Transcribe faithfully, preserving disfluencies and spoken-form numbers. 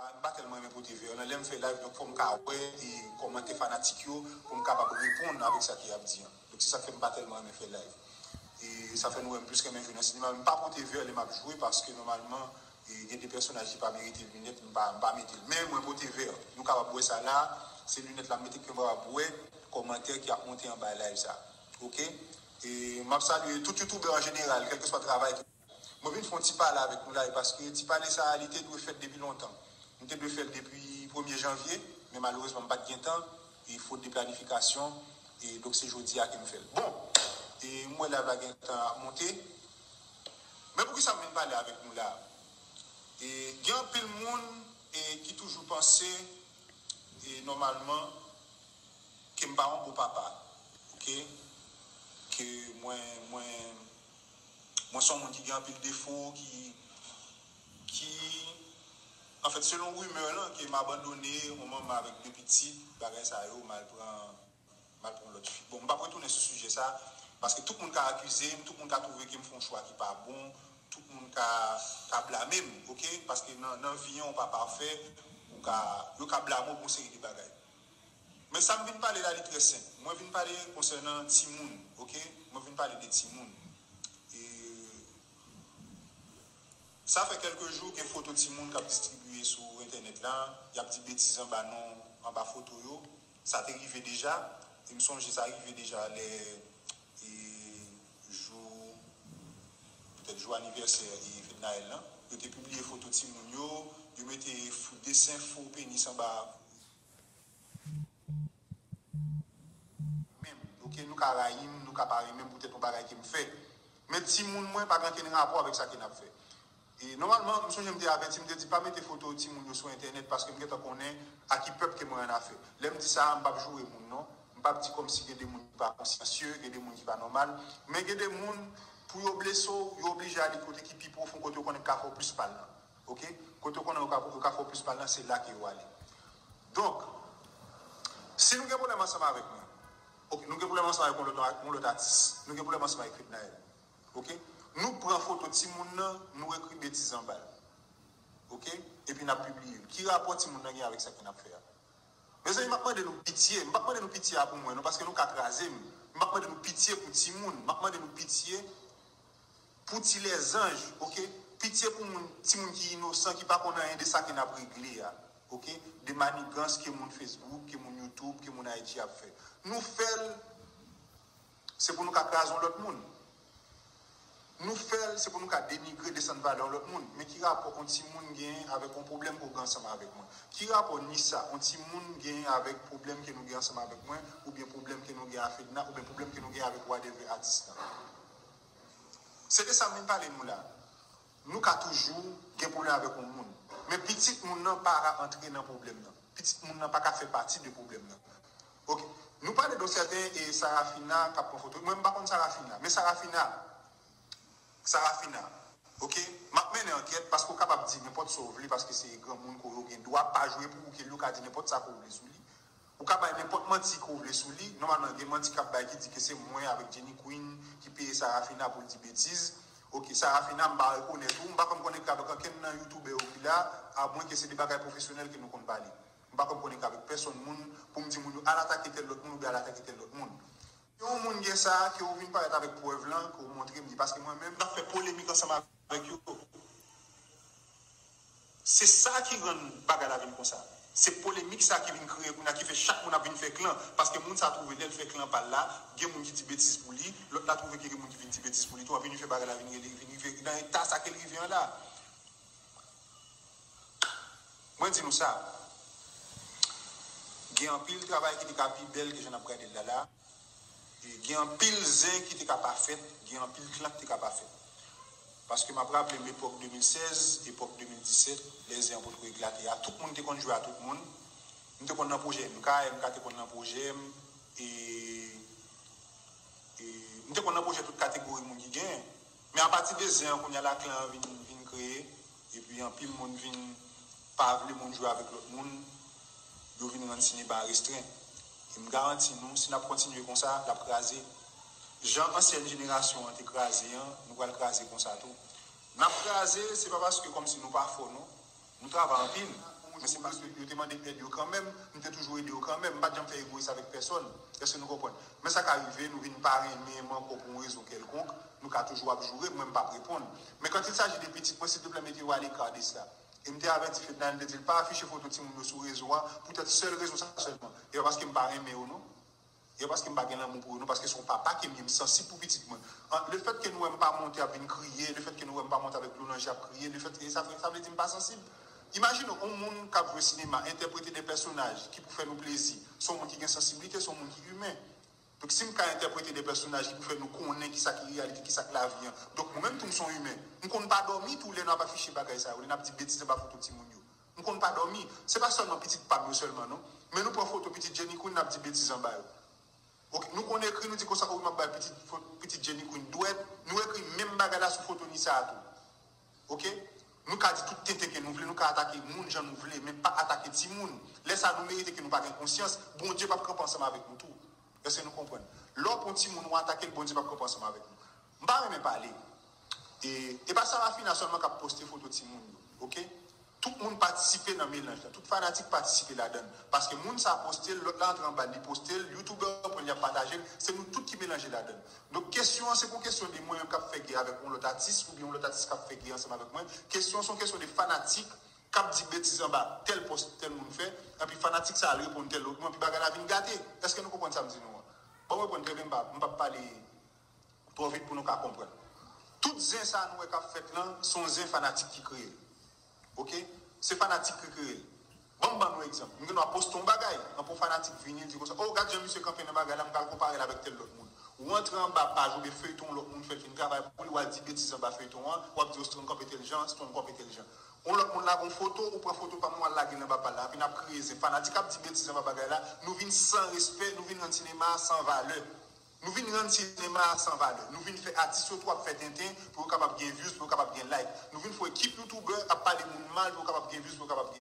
M pa tèlman renmen pote vè nan lè m fè live, donk fò m ka wè e kòmantè fanatik yo pou m kapab reponn avèk sa ke y ap di an. Donk se sa k fè m pa tèlman renmen fè live. E sa fè nou wè m plis renmen jwe nan sinema. Men m pa pote vè lè m ap jwe paske nòmalman e gen de pèsonaj ki pa merite linèt, m pa, m pa mete l. Men mwen pote vè. Nou kapab wè sa la, se linèt la m mete ke m kapab wè kòmantè ki ap monte anba live sa. Oke? E m ap salye tout youtubè an jeneral, kèlkeswa travay ke Mwen vin fè yon ti pale avèk nou la, e paske ti pale sa a, li te dwe fèt depi lontan. M te dwe fè l depi premye janvye, men malerezman m pa t gen tan, e fot de planifikasyon, e donk se jodi a ke m fè l. Bon, e m wè live la gen tan ap monte, men poukisa m vin pale avèk nou la a? E gen anpil moun e ki toujou panse, e nòmalman, ke m pa yon bon papa, oke? Ke mwen, mwen, mwen se yon moun ki gen anpil defo, ki, ki, anfèt, selon rimè lan, ke m abandone yon manman avèk de pitit, bagay sa yo, m al pran, m al pran lòt fi. Bon, m p ap retounen sou sijè sa, paske tout moun ka akize m, tout moun ka twouve ke m fè yon chwa ki pa bon, tout moun ka, ka blame m, oke? Paske nan, nan vi an, ou pa pafè, ou ka, yo ka blame w pou yon seri de bagay. Men sa m vin pale la, li trè senp. Mwen vin pale konsènan timoun, oke? Mwen vin pale de timoun. E sa fè kèlke jou gen foto timoun k ap distribiye sou entènèt la. Y ap di betiz anba non, anba foto yo. Sa te rive deja. E m sonje sa rive deja lè e jou, petèt jou anivèsè e Fednaelle lan. Yo te pibliye foto timoun yo. Yo mete f-, desen fo penis anba menm. Oke, nou ka rayi m, nou ka pa renmen m poutèt yon bagay ke m fè. Men timoun mwen pa gen ankenn rapò avèk sa ke n ap fè. E nòmalman, m sonje m te avèti, m te di pa mete foto timoun yo sou entènèt paske m gentan konnen a ki pèp ke mwen an afè. Lè m di sa a, m p ap joure moun non. M p ap di kòmsi gen de moun ki pa konsyansye, gen de moun ki pa nòmal. Men gen de moun, pou yo blese w, yo oblije ale kote ki pi pwofon, kote yo konnen k ka fè w plis mal lan. Oke? Kote yo konnen yo ka, yo ka fè w plis mal lan, se la ke yo ale. Donk, si nou gen pwoblèm ansanm avèk mwen, oke, nou gen pwoblèm ansanm avèk yon lòt, yon lòt atis, nou gen pwoblèm ansanm avèk Fednaelle, oke? Nou pran foto timoun nan, nou ekri betiz anba l, oke? Epi n ap pibliye l. Ki rapò timoun nan gen avèk sa ke n ap fè a? Mezanmi, m ap mande nou pitye. M p ap mande nou pitye a pou mwen, non, paske nou ka kraze m. M ap mande nou pitye pou timoun. M ap mande nou pitye pou ti lèzanj, oke? Pitye pou moun, timoun ki inosan, ki pa konn anyen de sa ke n ap regle a, oke? De manigans ke moun Facebook, ke moun YouTube, ke moun I G ap fè. Nou fè l, se pou nou ka kraze yon lòt moun. Nou fè l, se pou nou ka denigre, desann valè yon lòt moun. Men ki rapò yon timoun genyen avèk yon pwoblèm ke w gen ansanm avèk mwen? Ki rapò Nissa, yon timoun, genyen avèk pwoblèm ke nou gen ansanm avèk mwen, oubyen pwoblèm ke nou gen a Fedna, oubyen pwoblèm ke nou gen avèk whatever atis lan? Se de sa m vin pale nou la. Nou ka toujou gen pwoblèm avèk yon moun. Men pitit moun nan pa ka antre nan pwoblèm nan. Pitit moun nan pa ka fè pati de pwoblèm nan. Oke. Nou pale de yon sèten e Sarafina k ap pran foto. Mwen, m pa konn Sarafina. Men Sarafina, Sarafina, oke? M ap mennen ankèt paske w kapab di nenpòt sa w vle paske se granmoun ke w ye, w gen dwa pa jwe pou ou, ke li w ka di nenpòt sa ke w vle sou li. Ou ka bay nenpòt manti ke w vle sou li. Nòmalman, gen manti k ap bay ki di ke se mwen avèk Jenny Queen ki peye Sarafina pou l di betiz. Oke, Sarafina, m pa rekonèt ou, m pa konn konnen avèk ankenn nan youtubè yo ki la, amwenke se de bagay pwofesyonèl ke nou konn pale. M pa konn konnen avèk pèsonn moun pou m di moun yo al atake tèl lòt moun oubyen al atake tèl lòt moun. Yon moun gen sa, ke w vin parèt avèk prèv lan, ke w montre m li, paske mwen menm, m ap fè polemik ansanm avèk yo. Se sa ki rann bagay la vin konsa. Se polemik sa ki vin kreye kounye a, ki fè chak moun ap vin fè klan. Paske moun sa twouve lè l fè klan pa l la, gen moun ki di betiz pou li, lòt la twouve ke gen moun ki vin di betiz pou li tou, anpi vin fè bagay la vin rele, vin rive nan eta sa ke l rive an la. Mwen di nou sa, gen anpil travay ki te ka pi bèl ke jan n ap gade l la la. E gen anpil zen ki te ka pa fèt, gen anpil klan ki te ka pa fèt. Paske m ap raple m epòk de mil sèz, epòk de mil disèt, lè zen an potko eklate a, tout moun te konn jwe a tout moun. M te konn nan pwojè M K, M K te konn nan pwojè m, e, e m te konn nan pwojè tout kategori moun ki genyen. Men apati de zen an, kounye a la klan an vin, vin kreye, epi anpil moun vin pa vle moun jwe avèk lòt moun, yo vin rann sinema restren. E m garanti nou, si n ap kontinye konsa, l ap kraze. Jan ansyèn jenerasyon an te kraze an, nou pral kraze konsa tou. N ap kraze, se pa paske kòmsi nou pa fò, non. Nou travay anpil. Men se paske yo te mande m èd yo kanmenm, m te toujou ede yo kanmenm. M pa t janm fè egoyis avèk pèsòn. Èske nou konprann? Men sa ka rive, nou vin pa renmen m ankò pou yon rezon kèlkonk, nou ka toujou ap joure, mwen m p ap reponn. Men quand il s'agit de pitit mwen, silvouplè, mete yo à l'écart de cela. E m te avèti Fednaelle, m te di l pa afiche foto timoun yo sou rezo a, poutèt sèl rezon sa sèlman. E pa paske m pa renmen yo, non. E paske m pa gen lanmou pou yo, non, paske se yon papa ke m ye, m sansib pou pitit mwen. An, lefètke nou wè m pa monte ap vin kriye, lefètke nou wè m pa monte avèk dlo nan je ap kriye, lefètke sa, sa vle di m pa sansib. Imajine yon moun k ap jwe sinema, entèprete de pèsonaj ki pou fè nou plezi. Se yon moun ki gen sansiblite, se yon moun ki imen. Donk, si m ka entèprete de pèsonaj ki pou fè nou konnen kisa ki reyalite, kisa k lavi an, donk mwen menm tou m se yon imen. M konn pa dòmi tou lè n ap afiche bagay sa yo, lè n ap di betiz anba foto timoun yo. M konn pa dòmi. Se pa sèlman pitit pa m yo sèlman, non. Men nou pran foto pitit Jenny Queen, n ap di betiz anba yo. Ok, nou konn ekri, nou di konsa, o, m ap bay pitit, fo- pitit Jenny Queen dwèt. Nou ekri menm bagay la sou foto Nisa a tou. Ok? Nou ka di tout tenten ke nou vle, nou ka atake moun jan nou vle, men pa atake timoun. Lè sa a, nou merite ke nou pa gen konsyans. Bondye p ap kanpe ansanm avèk nou tou. Èske nou konprann? Lè w pran timoun, ou atake l, Bondye p ap kanpe ansanm avèk nou. M pa renmen pale. E, e pa Sarafina sèlman k ap poste foto timoun yo, ok? Tout moun patisipe nan melanj la. Tout fanatik patisipe ladan l. Paske moun sa poste l, lòt la antre anba l, li poste l, youtubè yo pran l, y ap pataje l. Se nou tout ki melanje ladan l. Donk, kesyon an, se pa yon kesyon de mwen menm k ap fè gè avèk yon lòt atis, oubyen yon lòt atis k ap fè gè ansanm avèk mwen. Kesyon an, se yon kesyon de fanatik k ap di betiz anba tèl pòs tèl moun fè, epi fanatik sa al reponn tèl lòt moun, epi bagay la vin gate. Èske nou konprann sa m di nou an? Ban m reponn trè byen, m p ap, m p ap pale twò vit pou nou ka konprann. Tout zen sa a nou wè k ap fèt lan, se yon zen fanatik ki kreye l. Ok? Se fanatik ki kreye l. Ban m ban nou egzanp. M gen dwa poste yon bagay, anpil fanatik vini, di konsa, o, gad jan misye kanpe nan bagay la, m pral konpare l avèk tèl lòt moun. Ou antre anba paj oubyen feyton yon lòt moun fè l fin travay pou li, w al di betiz anba feyton an, w ap di, o, Strong kanpe tèl jan, Strong kanpe tèl jan. Yon lòt moun lage yon foto, ou pran foto pa m, w al lage l anba paj la, epi n ap kreye zen. Fanatik ap di betiz anba bagay la, nou vin san respè, nou vin rann sinema a san valè. Nou vin rann sinema a san valè. Nou vin fè atis yo tou ap fè tenten pou yo kapab gen views, pou yo kapab gen like. Nou vin fè ekip youtubè ap pale moun mal pou yo kapab gen views, pou yo kapab gen